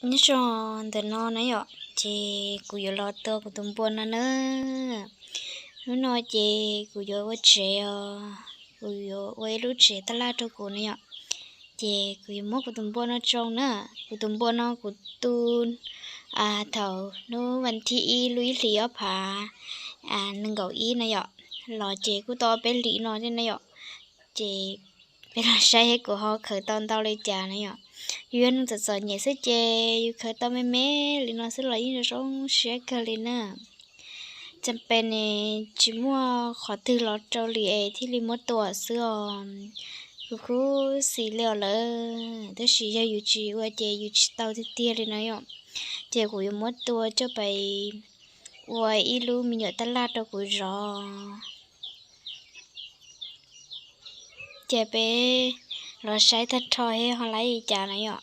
Nyob zoo ntawm no na yom, ces kuv yuav los tua kuv tus npua no na. Hnub no ces kuv yuav ua tsev os, kuv yuav ua ib lub tsev tab laj rau kuv na yom. Ces kuv yuav muab kuv tus npua no tsoo na. Kuv tus npua no kuv tu thaum hnub vas thib ib lub ib hlis ob phav nees nkaum ib na yom, los ces kuj tau ob peb hlis no thiab na yom. Ces peb los saib seb kuv ho khaws tau ntau li cas na yom. Yus yog neeg txom txom nyem xwb ces yus khaws tau me me li no xwb los yeej zoo zoo siab kawg li na. Cas pes ne, tsis muaj qhov twg los rau li es thiaj li muab tua xwb os. Kuv khuv xim li os lawm, tab sis yog yus tsis ua ces yus tsis tau tiag tiag li na yom. Ces kuv yuav muab tua coj pais ua ib lub me nyuam tab laj rau kuv zov. Ces peb los saib tag nrho seb ho laib li cas na yom.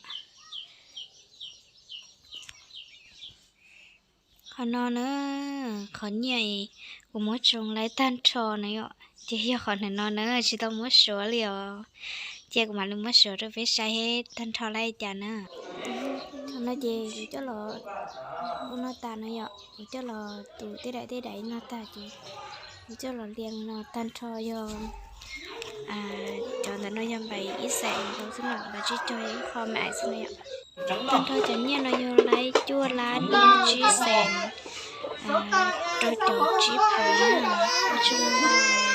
Qhov no na, qhov nyiaj kuv muab tsoo laib tag nrho na yom, ces yog qhov ntawm no na, tsis tau muab suav li os. Ces kuv mam li muab suav rau peb saib seb tag nrho laib li cas na. Qhov no ces kuv coj los ua no tas na yom, kuv coj los tus tej daim tej daim no tag ces kuv coj los lias no tag nrho yog cov ntawm no yog npaim ib xees ntau xwb na, npaim tsib caug yog ib qho mais xwb na yom. Tag nrho cov nyiaj no yog laib cuaj lab ib tsib xees rau caum tsib phav na, ua tsaug ntau.